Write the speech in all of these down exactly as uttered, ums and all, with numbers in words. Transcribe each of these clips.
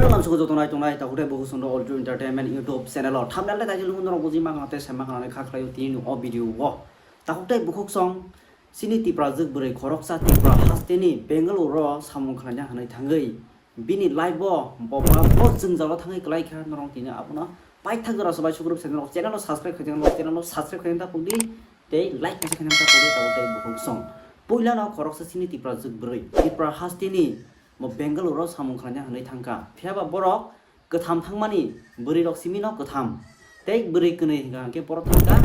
Hello, lamsugo joto nai tongnai, takhuk tei bukhuk song All True Entertainment YouTube channel o thumbnail tei title nung norok buji ma khna tei sai ma khna ni kha khlai o tini o video o. Takhuk tei bukhuk song chini Tiprajwk bwrwi khoroksa Tripura hasteni Bengaluru o samung khlaina hwnwi thangwi bini live o bo ba bo jwngjalo thangwi kwlai kha norok tini abono paithak jora swbai sugrub channel o, channel o subscribe khaijak norok channel o subscribe khaina ta pokdi tei like kaisa khaina ta pokdi takhuk tei bukhuk song. Puila no khoroksa chini Tiprajwk bwrwi Tripura hasteni bo Bengaluru o samung khlaina hwnwi thangkha. Phiya ba borok kwtham thangmani bwrwi rok simi no kwtham. Tei bwrwi kwnwi hwnkha hwnkhe borok thangkha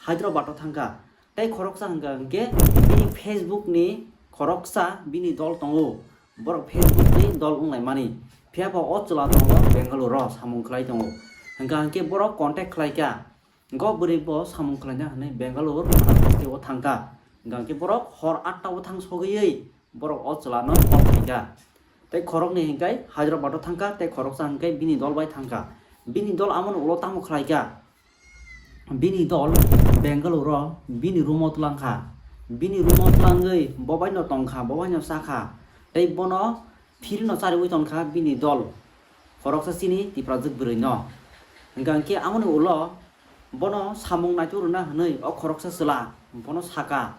Hyderabad o thangkha. Tei khoroksa hwnkha hwnkhe bini Facebook ni khoroksa bini dol tongo. Borok Facebook ni dol wnglaimani. Phiya ba o chwla tongo Bengaluru o samung khlai tongo. Hwnkha hwnkhe borok contact khlaikha. Go bwrwi bo samung khlaina hwnwi Bengaluru o thangkha. Hwnkha hwnkhe borok hor atta o thang sogwi borok o chwla no call khaikha. Tei khoroknwi hwnkhe Hyderabad o thangkha tei khoroksa hwnkhe bini dol bai thangkha. Bini dol amoni ulo tamo khlaikha? Bini dol Bengaluru o bini room o twlangkha. Bini room o twlangwi bo bai no tongkha, bo bai no chakha. Tei bono phiri no chariwi tongkha bini dol. Khoroksa chini Tiprajwk bwrwi no. Hwnkha hwnkhe amoni ulo bono samung naituk rwna hwnwi o khoroksa chwla bono saka.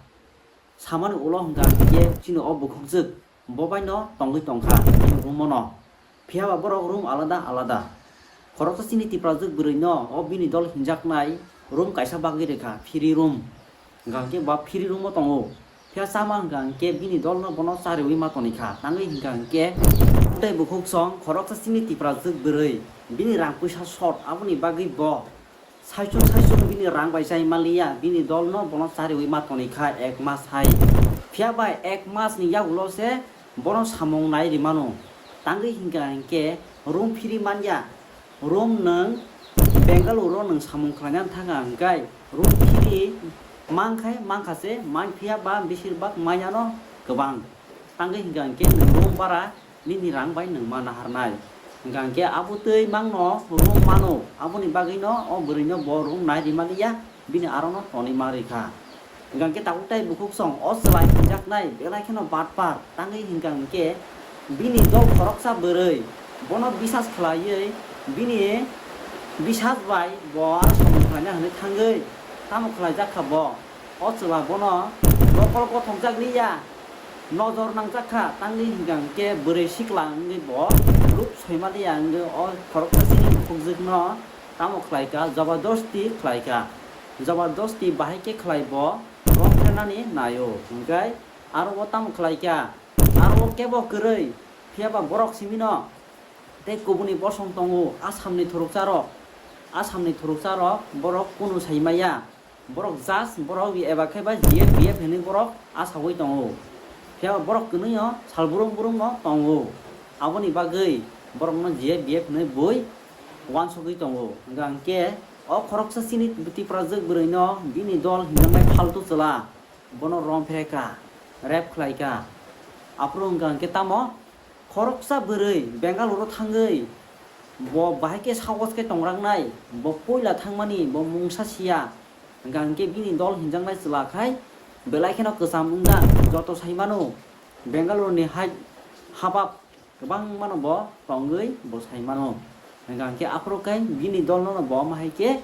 Samani ulo hwnkha hwnkhe chini o bukhukjwk bo bai no tongwi tongkha bini room o no. Phiya ba borok room alada alada. Khoroksa chini Tiprajwk bwrwi no o bini dol hinjaknai room kaisa bagwi rwkha, phiri room. Hwnkha hwnkhe ba phiri room o tongo. Phiya chama hwnkha hwnkhe bini dol no bono chariwi ma toni kha. Tangwi hwnkha hwnkhe tei bukhuk song khoroksa chini Tiprajwk bwrwi bini rang puisa short, aboni bagwi bo saichung saichung bini rang bai chai manliya, bini dol no bono chariwi ma toni kha ek mas hai. Phiya ba ek mas ni yagulo se bono samung nai rimano. Tangwi hwnkha hwnkhe room phiri manya. Room nwng Bengaluru o nwng samung khlaina thangkha hwnkhe room phiri mankhai mankha se, manphiya ba besir bak manyano kwbang. Tangwi hwnkha hwnkhe nwng room bara nini rang bai nwng ma naharnai. Hwnkha hwnkhe abo twi mangno room mano, aboni bagwino o bwrwino bo room nai rimaliya. Bini arono tonwi ma rwkha. Hwnkha hwnkhe tabuk tei bukhuk song o chwlai hinjaknai belai kheno batpar, tangwi hwnkha hwnkhe bini dol khoroksa bwrwi bono bisas khlaiwi bini bisas bai bo aro samung khlaina hwnwi thangwi tamo khlaijak kha bo? O chwla bono nokol gothokjak liya, nojor nangjak kha, tangwi hwnkha hwnkhe bwrwi sikla wngwi bo luk soima liya wngwi o khoroksa chini bukhukjwkno tamo khlaikha, jobordosti khlaikha. Jobordosti bahai khe khlai bo, rom phenani naio. Hwnkhe aro o tamo khlaikha? Aro o kebo kwrwi, phiya ba borok simino tei kubuni bosong tongo, Assamni thurukcharok. Assamni thurukcharok borok kunu saimaya. Borok just borok eba khe ba G F B F hinwi borok asaui tongo. Phiya ba borok kwnwio sal brum brumno tongo. Aboni bagwi borokno G F B F hinwi bui uansugwi tongo. Hwnkha hwnkhe o khoroksa chini Tiprajwk bwrwino bini dol hinjaknai phaltu chwla bono rom pherekha, rape khlaikha. Aphuru hwnkha hwnkhe tamo khoroksa bwrwi Bengaluru thangwi bo bahai khe sahos khe tongraknai, bo puila thangmani bo mungsa siya. Hwnkha hwnkhe bini dol hinjaknai chwla khai belai kheno kwcham wngjak, joto sai mano Bengaluru ni hai habab kwbangma no bo tongwi bo sai mano. Hwnkha hwnkhe aphuru khai bini dol no bo omo hai khe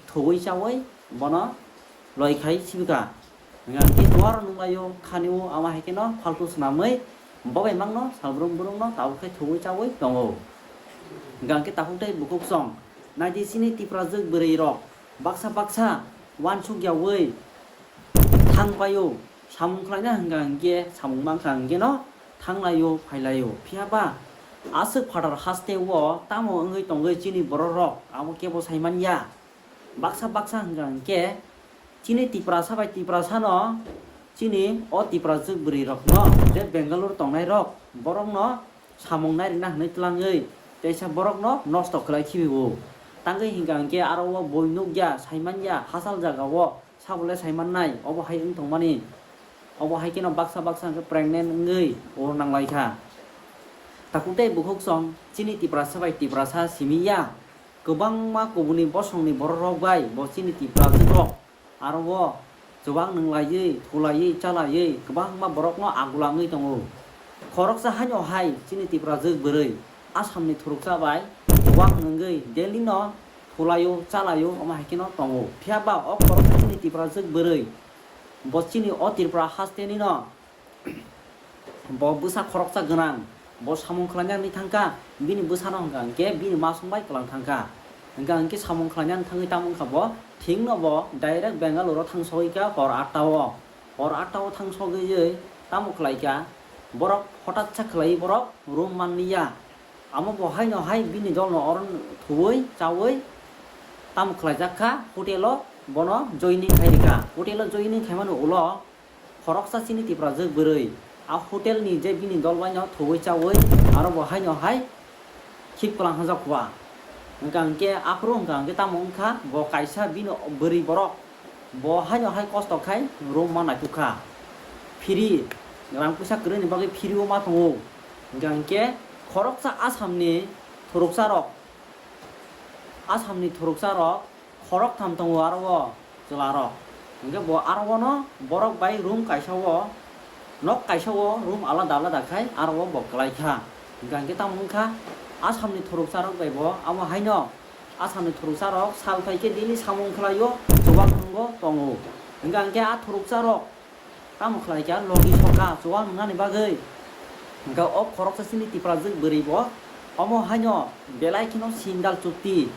thuwi chawi bono loi khai sibikha. Hwnkha hwnkhe duaro nunglaio, khanio, ama hai kheno phaltu swnamwi bo bai mangno sal brum brumno tabuk khe thuwi chawi tongo. Hwnkha hwnkhe takhuk tei bukhuk song naidi chini Tiprajwk bwrwi rok baksa baksa uansuk yawi thang paio, samung khlaina hwnkha hwnkhe samung mankha hwnkhe no thanglaio phailaio. Phiya ba aswk phatar haste o tamo wngwi tongwi chini borok rok abo kebo sai manya. Baksa baksa hwnkha hwnkhe chini Tiprasa bai Tiprasano, chini o Tiprajwk bwrwi rokno je Bengaluru tongnai rok, borokno samung nairina hwnwi twlangwi teisa borokno nosto khlai khibigo. Tangwi hwnkha hwnkhe aro o bui nukya, saimanya, hachal jagao sabole saimannai, obo hai wng tongmani. Obo hai kheno baksa baksa hwnkhe pregnant wngwi ur nanglaikha. Takhuk tei bukhuk song chini Tiprasa bai Tiprasa simi ya. Kwbangma kubuni bosongni bororok bai bo chini Tiprajwk rok aro o chubak nwnglaiwi, thulaiwi, chalaiwi kwbangma borokno agulangwi tongo. Khoroksa haino hai chini Tiprajwk bwrwi Assamni thuruksa bai chuwak nwngwi daily no thulaio, chalaio, omo hai kheno tongo. Phiya ba o khoroksa chini Tiprajwk bwrwi, bo chini o Tripura hasteni no bo bwsa khoroksa gwnang, bo samung khlainani thangkha, bini bwsano hwnkha hwnkhe bini masong bai kwlang thangkha. Hwnkha hwnkhe samung khlainani thangwi tamo wngkha bo, thikno bo direct Bangalore o thang sogwi kha hor atta o. Hor atta o thang sogwi tamo khlai kha, borok hotat sa khlai borok room manliya. Amo bo haino hai bini dolno oro thuwi chawi tamo khlaijak kha, hotel o bono joining khai rikha. Hotel o joining khaimani ulo khoroksa chini Tiprajwk bwrwi a hotel ni je bini dol baino thuwi chawi aro bo haino hai khip kwlang hajak kua. Hwnkha hwnkhe aphuru hwnkha hwnkhe tamo wngkha bo kaisa bini bwrwi borok, bo haino hai kosto khai room ma naithok kha. Free, rang puisa kwrwini bagwi free o ma tongo. Hwnkha hwnkhe khoroksa Assamni thuruksa rok, Assamni thuruksa rok khoroktham tongo aro o chwla rok. Hwnkhe bo aro bono borok bai room kaisa o, nok kaisa o room alada alada khai aro o bo kwlai kha. Hwnkha hwnkhe tamo wngkha Assamni thuruksa rok bai bo amo haino Assamni thuruksa rok sal phai khe daily samung khlaio, chuwak nwngo tongo. Hwnkha hwnkhe a thuruksa rok tamo khlai kha logi sokha chuwak nwngnani bagwi. Hwnkhe o khoroksa chini Tiprajwk bwrwi bo omo haino belai kheno sindal chukti,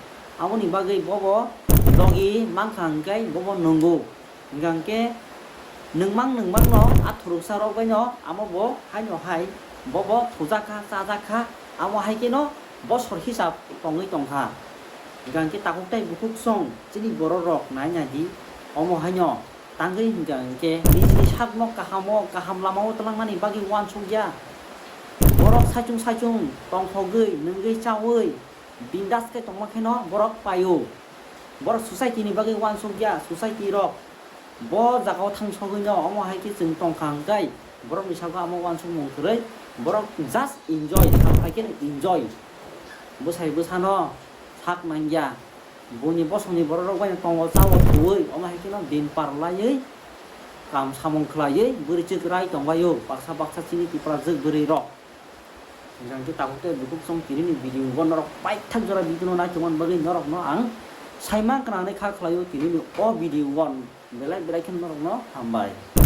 aboni bagwi bobo logi mankha hwnkhe bobo nwngo. Hwnkha hwnkhe nwngmang nwngmangno a thuruksa rok baino amo bo haino hai bobo thujakha chajakha, amo hai kheno bosor hisab tongwi tongkha. Hwnkha hwnkhe takhuk tei bukhuk song chini borok rok nai nai di, omo haino tangwi hwnkha hwnkhe nijini sakno kahamo kaham lamao twlangmani bagwi uansukya. Borok saichung saichung tongthogwi nwngwi chawi bindas khe tongma kheno borok paio. Borok society ni bagwi uansukya, society rok bo jagao thang sogwino omo hai khe chwng tongkha hwnkhe borokni sago amo uansukmung kwrwi, borok just enjoy, sal hai kheno enjoy. Bwsai bwsano sak nangya, buini bosongni bororok bai tongo chao thuwi, omo hai kheno din par laiwi kam samung khlaiwi bwrwi chwk rai tongbaio baksa baksa chini Tiprajwk bwrwi rok. Hwnkhe tabuk tei bukhuk chwng tinini video o norok paithak jora video no naithokmani bagwi norokno ang saimang khnani kha khlaio tinini o video o belai belai khe norokno hambai.